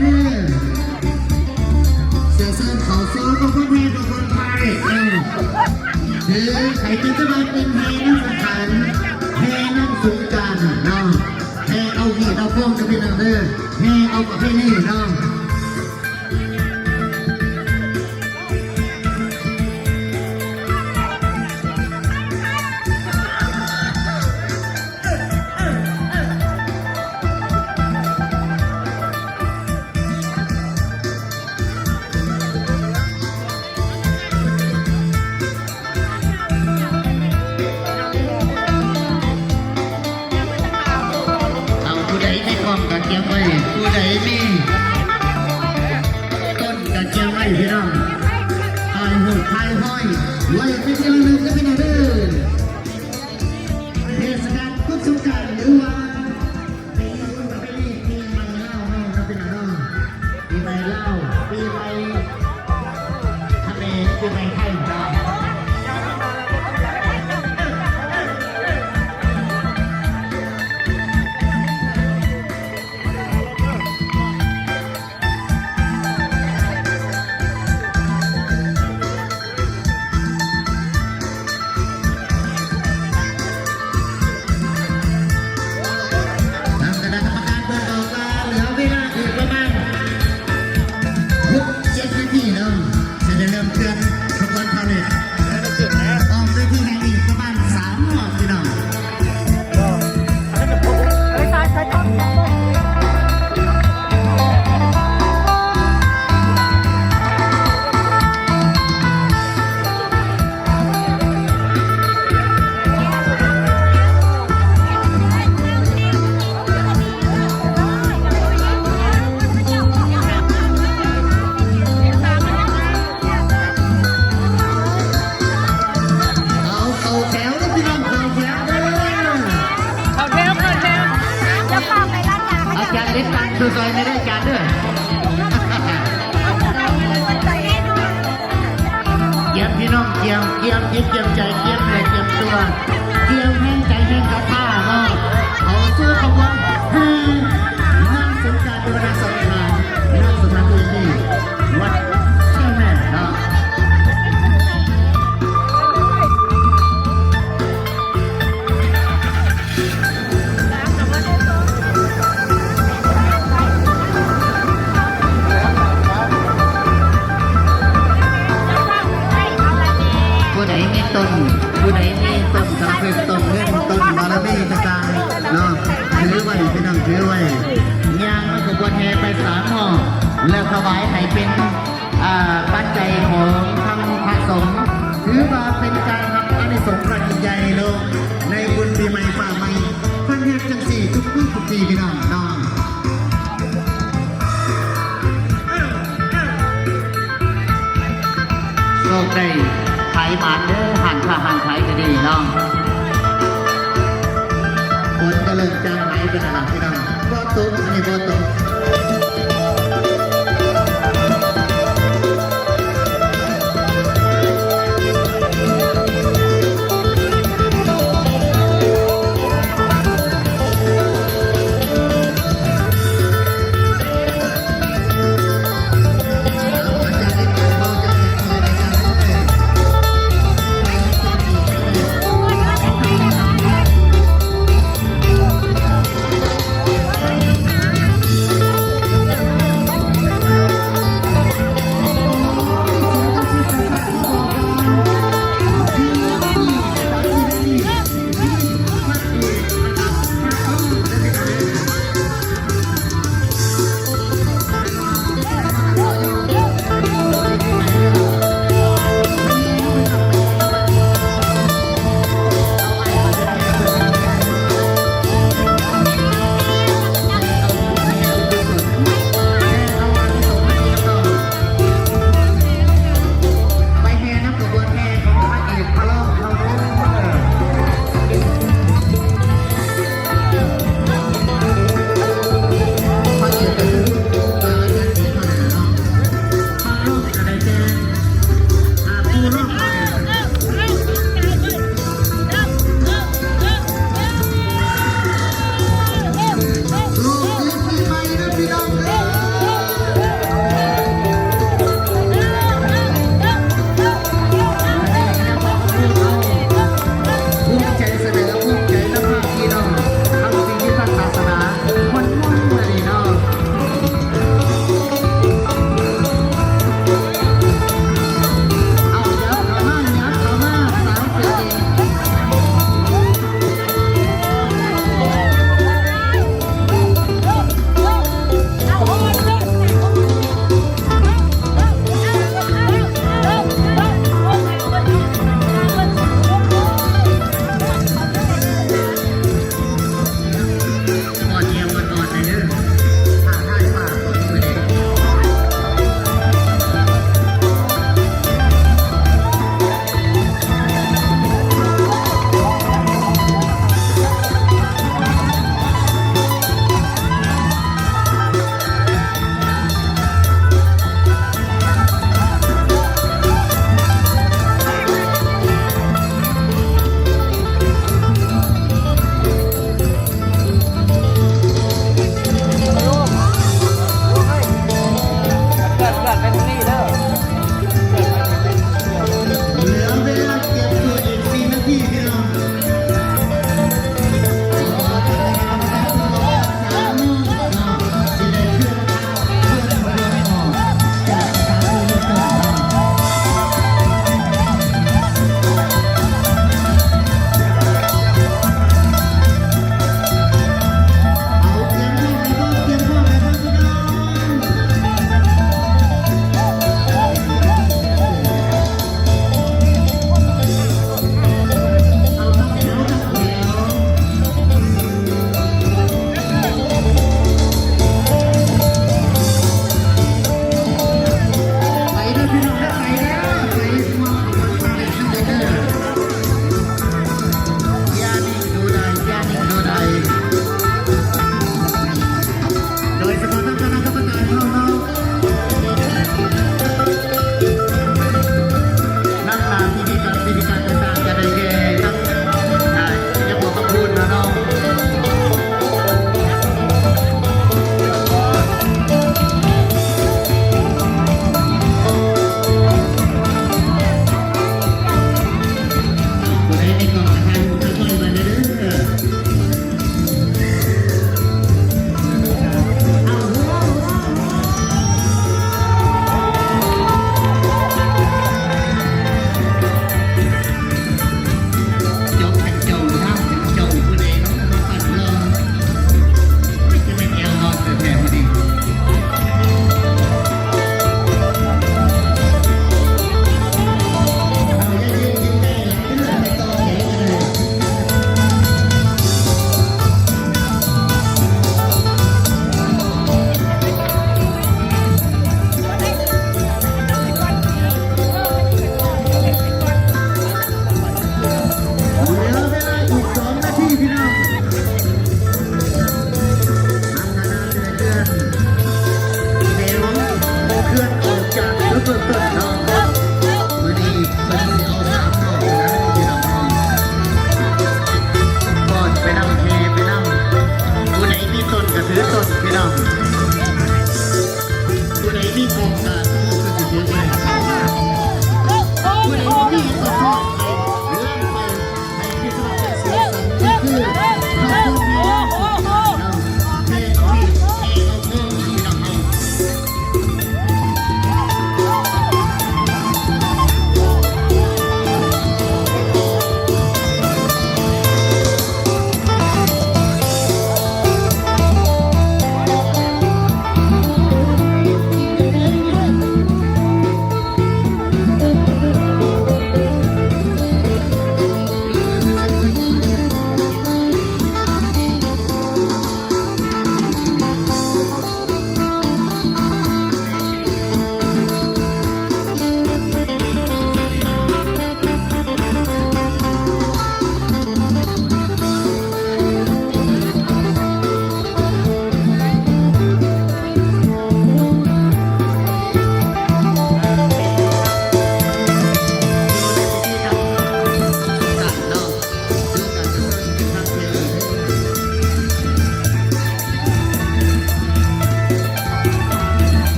ເດີ ເສື້ອເຊີນເຂົ້າສູ່ຂະບວນແຫ່ຂະບວນພາຍ ເອີ ຄືໃຜເປັນເຈົ້າບ່າວເປັນແຫ່ນຳສັງຂານ ແຫ່ນຳສົງການເນາະ ແຫ່ເອົາຮີດເອົາຄອງເດີພີ່ນ້ອງເດີ ແຫ່ເອົາປະເພນີເນາະ. ເອົາ ຜູ້ໃດມີກ້ອງກະກຽມໄວ້ ຜູ້ໃດມີຕົ້ນກະກຽມໄວ້ພີ່ນ້ອງ ຖ່າຍຮູບຖ່າຍຮອຍໄວ້ເປັນທີ່ລະລຶກເດີພີ່ນ້ອງເດີ. ເທດສະການບຸນສົງການ ຫຼືວ່າ ເປັນບຸນປະເພນີປີໃໝ່ລາວເຮົາເນາະພີ່ນ້ອງເນາະ ປີໃໝ່ລາວ ປີໃໝ່ຂະເໝນ ປີໃໝ່ໄທເນາະ. ທາງຄະນະກຳມະການເບິ່ງອອກວ່າເຫຼືອເວລາອີກປະມານຫົກເຈັດນາທີເນາະ ຈະໄດ້ເລີ່ມເຄື່ອນຂະບວນພາເຣດ ອອກເວທີໃນອີກປະມານສາມຮອບພີ່ນ້ອງ. ເອົາ ເຂົ້າແຖວເດີພີ່ນ້ອງ ເຂົ້າແຖວເດີ ເຂົ້າແຖວ ເຂົ້າແຖວ. ອາຈານເຮັດຕາມຄືຊອຍແດ່ເດີອາຈານເດີ. ກຽມພີ່ນ້ອງ ກຽມ ກຽມຈິດກຽມໃຈ ກຽມແຮງກຽມຕົວ ກຽມແຮງໃຈແຮງສັດທາເນາະ ເຂົ້າສູ່ຂະບວນແຫ່ນາງສົງການ ເທວະນາງສັງຂານ ນາງສົງການ ເອເຈ ວັດແກ້ວແມ່ນເນາະ. ຜູ້ໃດມີຕົ້ນ ຜູ້ໃດມີຕົ້ນສຳເລັດ ຕົ້ນເງິນ ຕົ້ນບາລະມີຕ່າງໆເນາະ ຖືໄວ້ ພີ່ນ້ອງ ຖືໄວ້ ຍ່າງນຳຂະບວນແຫ່ໄປສາມຮອບ ແລ້ວຖວາຍໃຫ້ເປັນ ອ່າ ປັດໄຈຂອງທາງພະສົງ ຖືວ່າເປັນການຮັບອານິສົງຄັ້ງຍິ່ງໃຫຍ່ເນາະ ໃນບຸນປີໃໝ່ຟ້າໃໝ່ ພັນແຮງຈັ່ງຊີ້ ທຸກມື້ທຸກປີ ພີ່ນ້ອງເນາະ. ໂຊກໄດ້ ຂາຍໝານເດີ ຮ້ານຄ້າຮ້ານຂາຍກະດີເນາະ ຝົນກະເລີ່ມຈາງຫາຍໄປແລ້ວລະ ພີ່ນ້ອງ.